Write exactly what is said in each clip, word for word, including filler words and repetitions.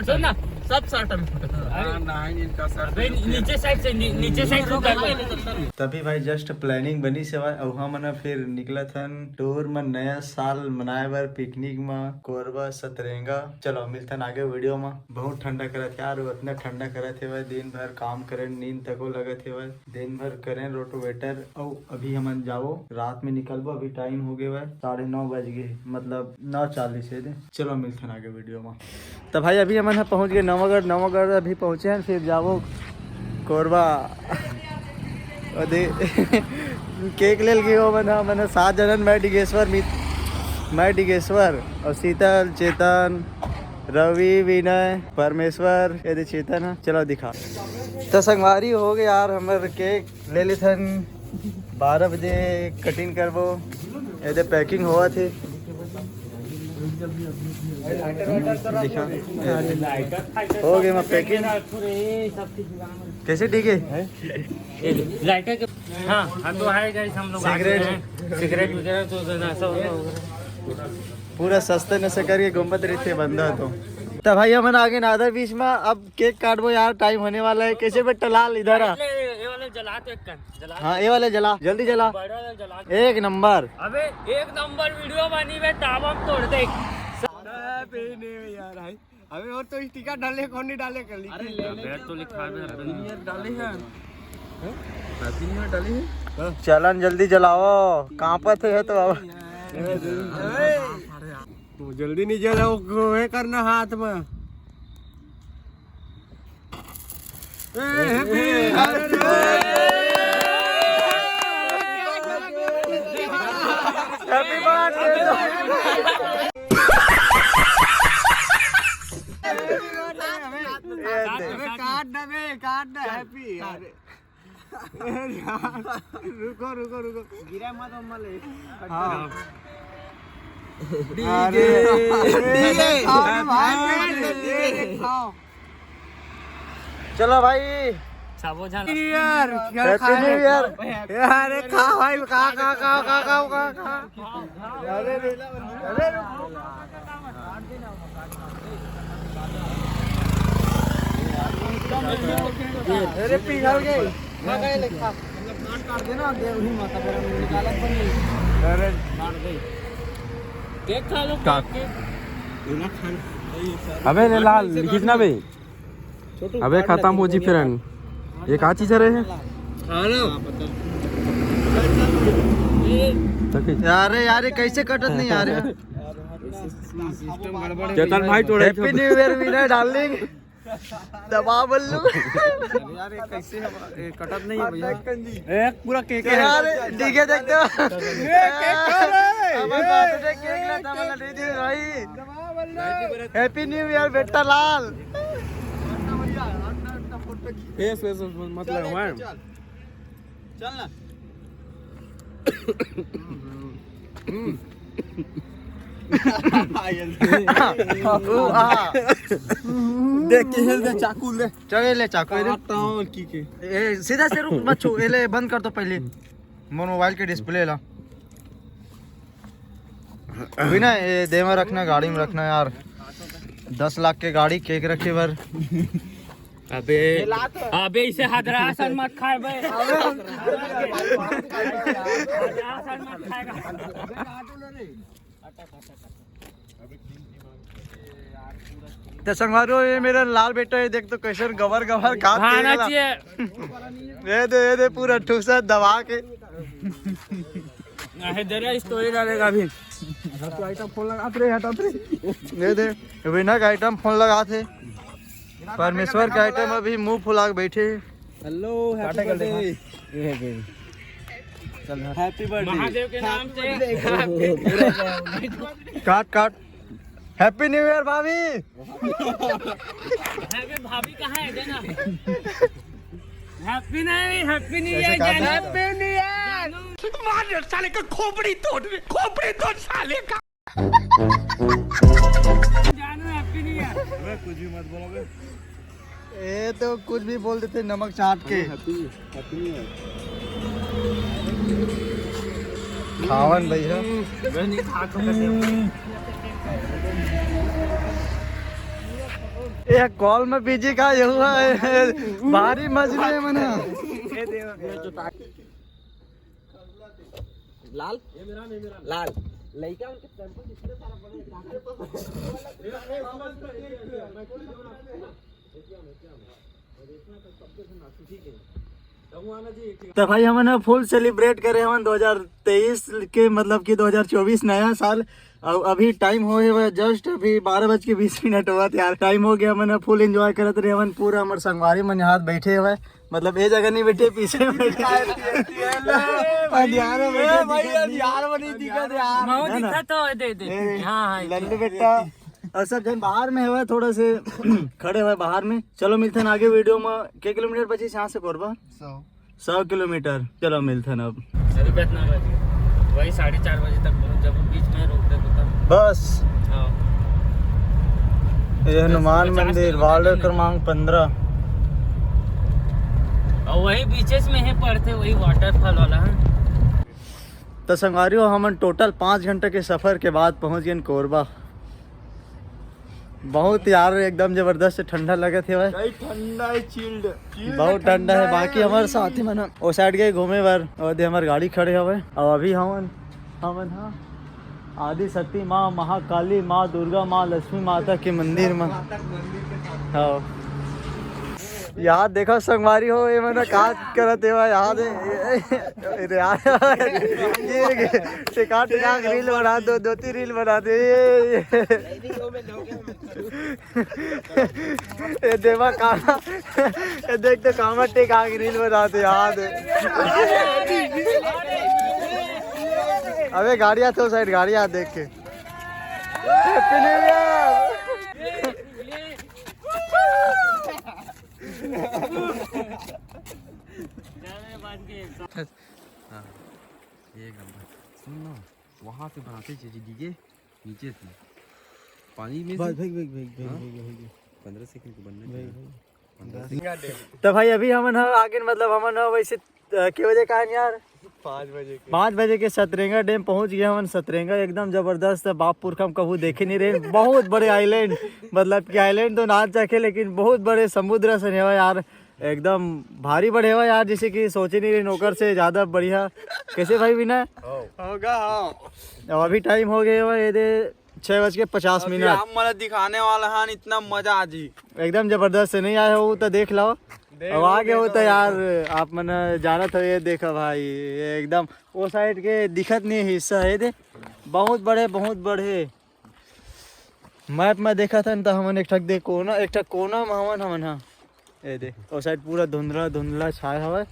सुन ना, सब शर्ट अभी फूटत है। अबे, नीचे साइड से, नी-, नीचे साइड से उतार ले। तभी भाई just planning बनी से भाई, अउ हमन ह फिर निकलत हन टूर म नया साल मनाए बर पिकनिक म कोरबा सतरेंगा। चलो मिलथन आगे वीडियो म। बहुत ठंडा करत हे यार, अतना ठंडा करत हे भाई, दिन भर काम करे नींद तको लगत हे भाई। दिन भर करें रोटोवेटर, अउ अभी हमन जाबो, रात में निकलबो। अभी टाइम हो गए भाई, साढ़े नौ बज गए, मतलब नौ चालीस है दे। चलो मिलथन आगे वीडियो में। तो भाई अभी हमन ह पहुंच गए नवागढ़, नवागढ़ अभी पहुंचे हैं, फिर जाबो कोरबा। ओदे केक लेल गए हो मन ह, मन ह सात जनन, मैं डिगेश्वर, मित, मैं डिगेश्वर और शीतल, चेतन, रवि, विनय, परमेश्वर, ये दे चेतन है। चलो दिखा। तो संगवारी हो गए यार, हमर केक ले लेथन। बारह बजे कटिंग करबो। ये दे पैकिंग होवत हे। दिखा, हो गए मैं पैकिंग। कैसे ठीक है? लाइटर के, हाँ, हाँ, तो है guys, हम लोग सिगरेट। सिगरेट वगैरह तो नाश्ता वगैरह। पूरा सस्ते नशे करके घूमत रहिथे बंदा तो। तो भाई हमन आगे नादर बीच में, अब केक काटबो यार, टाइम होने वाला है। कैसे बेटा लाल इधर आ? ये, ये वाले जला तो एक कन, जला। हाँ, ये वाले जला, जल्दी जला। बड़ा वाला जला। एक नंबर। अबे एक नंबर वीडियो बनी बे, ताबम तोड़ दे। यार भाई, अबे और तो स्टिकर डाले, कौन नहीं डाले कर ली? अरे ले ले। तो लिखा है, हैप्पी न्यू ईयर डाले हैं। हैं? हैप्पी न्यू ईयर डाले हैं? हाँ। चलन जल्दी जलाओ, कांपत है तो अब। अरे, तो जल्दी नहीं जलाओ, वो है करना हाथ में। ए, हैप्पी, हैप्पी। Happy birthday. अबे काट ना बे, काट ना, हैप्पी। अरे। रुको, रुको, रुको। गिरा मत, अम्मा ले। हाँ। अरे। खाओ रे भाई, खाओ। चलो भाई। साबो झाल। New year. Happy new year. अरे खा भाई, खा, खा, खा। अरे रे, अरे रे। अरे पिघल गए। खा गए ले, खा। काट, काट देना, दे वही माता पर निकालत बन गई। अरे। काट दे। केक खा लो, काट। Cake, cake. अबे ले लाल, खींच ना बे। अबे खत्म हो जी फ्रेंड। ये का चीज है रे? यार, यार, ये कैसे कटत नहीं यार? चेतन भाई, थोड़ा हैप्पी न्यू ईयर विनय डार्लिंग। दबा बल्लू। यार, ये कैसे कटत नहीं है भैया? एक पूरा केक है। यार, डीजे देखते हो? ये केक खा रहे हैं। अब बात है, केक लेता वाला दे दे भाई। हैप्पी न्यू ईयर बेटा लाल। फेस, फेस, फेस मत लगाओ, हैं? चल ना। देख के हिल दे, चाकू ले। चल, ये ले चाकू, ये ले। काटता हूँ की के। ए, सीधा से रुक, मत छू। ये ले, बंद कर दो पहले। मोर मोबाइल के डिस्प्ले ला। अभी ना, ये देवा रखना, गाड़ी में रखना यार। दस लाख के गाड़ी, केक रखे बर। अबे, अबे इसे हदरा असन मत खाए बे। हदरा असन मत खाएगा। तो संगवारी हो, ये मेरा लाल बेटा है, देख तो कैसे गबर गबर खात खाना है। चाहिए। ये दे, ये दे, पूरा ठूसा दबा के। अहे, दे रे, स्टोरी डालेगा अभी। तू आइटम फोन लगात रे, हटात रे। दे दे, विनय का आइटम फोन लगात हे। परमेश्वर का आइटम अभी मुंह फुला के बैठे। Hello, happy birthday. Happy birthday. Mahadev के नाम से। काट, काट। हैप्पी न्यू ईयर भाभी। अरे भाभी कहाँ है, देना। हैप्पी नहीं, हैप्पी न्यू ईयर, जानू। Happy new year. मार साले का खोपड़ी तोड़, खोपड़ी तोड़ साले का। जानू, हैप्पी न्यू ईयर। अबे कुछ भी मत बोलो बे। ये तो कुछ भी बोल देते नमक चाट के। Happy, happy new year. आवन भैया। ये कॉल में बिजी का ये हुआ है, भारी मजबूरी है मना। लाल, लाल लइका उनके टेम्पो जितने सारा बड़े तो भाई हमन ह फुल सेलिब्रेट करे हमन दो हज़ार तेईस के, मतलब कि दो हज़ार चौबीस नया साल। और अभी टाइम हो गया जस्ट अभी बारह बज के बीस मिनट हुआ यार। टाइम हो गया, हमन ह फुल एंजॉय करत रहे हमन, पूरा हमर संगवारी मन यहाँ बैठे हुए, मतलब ये जगह नहीं बैठे, पीछे में बैठे। अंधियारा में ए बैठे, भाई, दिखत नहीं। अंधियारा में नहीं दिखत यार। महू है ना? दिखत तो है, दे, दे। ए, हाँ, हाँ, लल्लू बेटा और सब जन बाहर में हुआ, थोड़ा से खड़े हुए बाहर में। चलो मिलते हैं आगे वीडियो में। के किलोमीटर बची यहाँ से कोरबा? सौ। सौ किलोमीटर। चलो मिलते हैं अब। अभी कितना बज गया? वही साढ़े चार बजे तक पहुँच, जब बीच में रोक दे तो तब। बस। हाँ। ये हनुमान पचास मंदिर, किलोमीटर वार्ड नहीं। क्रमांक पंद्रह। और वही बीचेस में ही पड़ते, वही वाटरफॉल वाला है। तो संगवारी हो, हमन टोटल पाँच घंटा के सफर के बाद पहुंच गए कोरबा। बहुत यार एकदम जबरदस्त ठंडा लगत हे भाई। भाई ठंडा है, चिल्ड, चिल्ड बहुत ठंडा है। बाकी हमारे साथी मन ओ साइड गए घूमे बर, और दे हमार गाड़ी खड़े हवे। और अभी हमन, हमन हाँ आदि शक्ति माँ महाकाली, माँ दुर्गा, माँ लक्ष्मी माता के मंदिर में। हाँ यार देखो संगवारी हो, ये मन का करत हे भाई, याद है। अरे यार, ये टिका टिका रील बना दो, दो तीन रील बना दे। ये, ये। ये देवा कामा, ये देख तो कामा टिका रील बना दे यार। अबे गाड़िया तो साइड गाड़िया देख के। Happy New Year। हाँ, एक नंबर। सुन ना, वहाँ से बनाते चीज डीजे नीचे से पानी में बस से। भाई, भाई, भाई, भाई, हाँ? भाई, भाई, भाई। पंद्रह सेकंड को बनना भाई, चाहिए। भाई। पंद्रह सेकंड। तो भाई अभी हमन ह आगे, मतलब हमन ह वैसे अ, के बजे का है यार? पाँच बजे के। पाँच बजे के सतरेंगा डैम पहुंच गए हमन। सतरेंगा एकदम जबरदस्त है, बाप पुरखा हम कभू देखे नहीं रहे। बहुत बड़े आइलैंड, मतलब कि आइलैंड तो ना चखे, लेकिन बहुत बड़े समुद्र से हवा यार, एकदम भारी बड़े हवा यार, जैसे कि सोचे नहीं रहे नौकर से ज्यादा बढ़िया। कैसे भाई विनय? होगा, हाँ। अब अभी टाइम हो गया हवा, ये दे छः बज के पचास अभी मिनट। हम मतलब दिखाने वाला हन, इतना मजा आ जी। एकदम जबरदस्त है, नहीं आए हो तो देख लो। देख अब लो, आगे हो देखो तो भाई। यार, आप मन जानत हो, ये देखो भाई, ये एकदम वो साइड के दिखत नहीं हिस्सा है दे, बहुत बड़े, बहुत बड़े। मैप में देखा था न, तो हमन एक ठक दे कोना, एक ठक कोना में हमन, हमन हाँ, ये दे, वो साइड पूरा धुंधला धुंधला छाया हवा,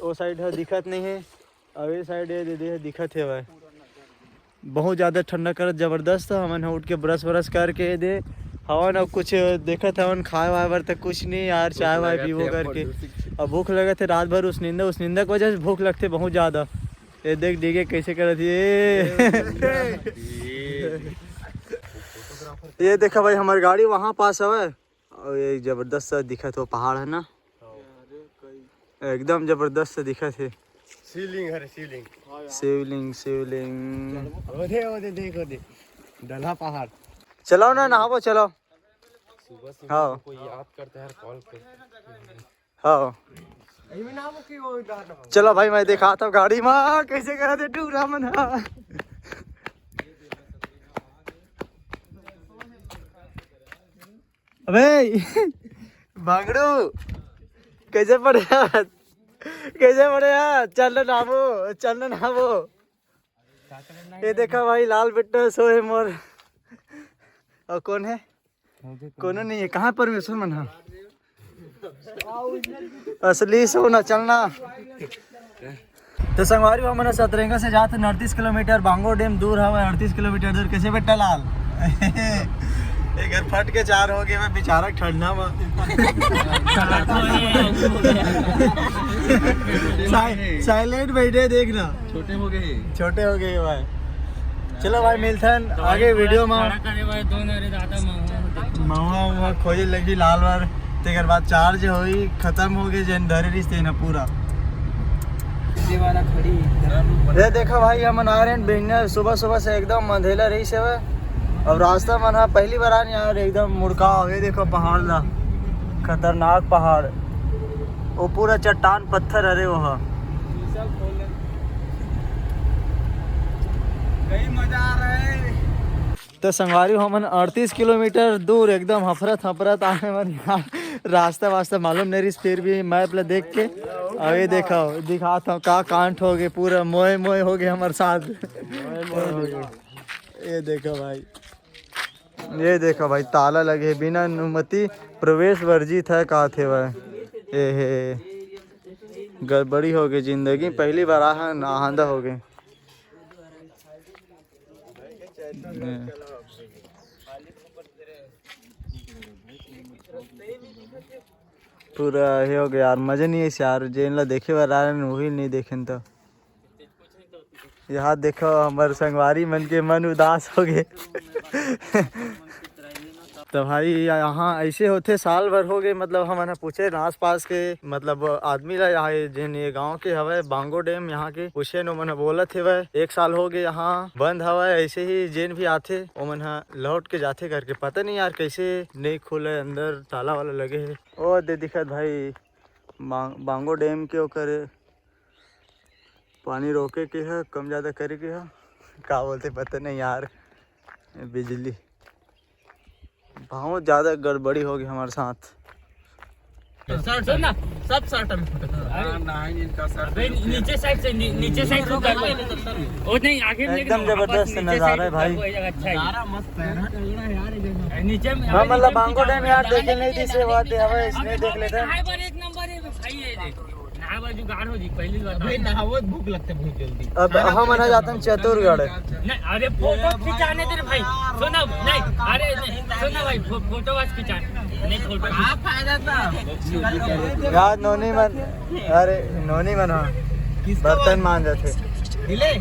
वो साइड है दिखत नहीं है। अउ ए साइड ये दे, दे दिखत हे भाई, बहुत ज्यादा ठंडा करत जबरदस्त। हमन ह उठ के ब्रश व्रश करके ये दे हवन, अउ कुछ देखत हवन खाए वाए बर, त कुछ नहीं यार, चाय वाय पीबो करके। अब भूख लगत हे, रात भर उस निंदा, उस निंदा के वजह से भूख लगथे बहुत ज्यादा। ये देख डीगे कैसे करत हे। ये देखा भाई, हमार गाड़ी वहाँ पास हवे। अउ ये जबरदस्त सा दिखत हो पहाड़ है ना, एकदम जबरदस्त सा दिखत हे। शिवलिंग हरे, शिवलिंग। शिवलिंग, शिवलिंग। ओदे, ओदे, देख, ओदे। डलहा पहाड़। चलो ना, नहाबो, चलो। सुबह सुबह हाँ। कोई याद करता है, कॉल कर। हाँ। चलो भाई, मैं दिखाता हूँ गाड़ी में कैसे करत हे टूरा मन। अबे भांगड़ू, कैसे पड़े यार, कैसे पड़े यार? चल ना नामो, चल ना नामो। ये देखा भाई, लाल बिट्टो सोए मोर। और कौन है? कोनो नहीं है। कहाँ परमेश्वर मन हा? असली सोना चलना। तो संगवारी हो, हमन सतरेंगा से जात अड़तीस किलोमीटर, बांगो डैम दूर हवे, अड़तीस किलोमीटर दूर। कैसे बेटा लाल? एक बार फट के चार हो गए, मैं बेचारा ठंडा में। साइ-, साइलेंट बैठे, देखना। छोटे हो गए। छोटे हो गए भाई। चलो भाई, मिलथन तो आगे भाई वीडियो में। खड़ा करे भाई, दो नरे दादा महुआ। महुआ उहुआ खोजे लगी लाल बार, तेकर बाद चार्ज होई, खत्म हो गए, जेन धरे रिस तेन पूरा। ये देखा भाई, हमन आ रहे हैं बिहनिया सुबह सुबह से, एकदम अंधेला रहिस हवय। अब रास्ता मन ह पहली बार आनी यार, एकदम मुड़काव। ये देखो पहाड़ ला, खतरनाक पहाड़, वो पूरा चट्टान पत्थर हरे वो ह। कई मजा आ रहा है। तो संगवारी हो, हमन अड़तीस किलोमीटर दूर एकदम हफरत हफरत आए मन यार, रास्ता वास्ता मालूम नहीं रहिस, फिर भी मैप ला देख के। अब ये देखो, दिखात हूँ का कांड हो गए, पूरा मोए मोए हो गए हमारे साथ। ये देखो भाई, ये देखो भाई, ताला लगे हे, बिना अनुमति प्रवेश वर्जित है, का थे भाई। ए हे, गड़बड़ी हो गई जिंदगी, पहली बार आहा ना, आंधा हो गए। पूरा हे हो गया यार, मजा नहीं है यार, जेन ला देखे बर आ रहे हैं, वही नहीं देखें तो। यहाँ देखो, हमर संगवारी मन के मन उदास हो गए। तो भाई, यहाँ ऐसे होथे, साल भर हो गए, मतलब, हमन ह पूछे न आसपास के, मतलब, आदमी ला, यहाँ ये जेन ये गांव के हवय, बांगो डैम, यहाँ के पूछे न, ओमन ह बोलत हेवय, एक साल हो गए यहाँ बंद हवय। ऐसे ही जेन भी आथे, ओमन ह लौट के जाथे करके। पता नहीं यार, कैसे नहीं खुले, अंदर ताला वाला लगे हे। ओ दे दिखत भाई, बांग-, बांगो डैम के ओकर पानी रोके के ह, कम ज्यादा करे के ह, का बोलते पता नहीं यार। बिजली बहुत ज्यादा गड़बड़ी हो गई हमारे साथ। शर्ट सुन ना, सब शर्ट में फटक गया। अरे, हाँ, नहीं, इनका शर्ट अबे, नीचे साइड से, नी-, नीचे साइड से उतार लो। ओ नहीं, आगे में एकदम लेके ना, जबरदस्त नीचे नजारा साइड है भाई। उतार लो, अच्छा है। नजारा मस्त है ना। नीचे में हाँ, मतलब, बांगो डैम यार देखे नहीं थी, से बात है, हमें इसने देख लेते हैं। नहाए बर एक नंबर है भाई, ये देख। नहाए बर जुगाड़ हो जी, पहली बार। अबे, नहावत भूख लगते बहुत जल्दी। अब हम ना जाते हैं छत्तीसगढ़। नहीं, अरे, फोटो खिंचाने दे रे भाई। सुन ना, नहीं, अरे, नहीं, सुन ना भाई, फो-, फोटो बस खिंचाने। नहीं, फोटो। का फायदा था? यार, नोनी मन, अरे, नोनी मन, हाँ। किसका बर्तन बात? मांजत हे। हिले?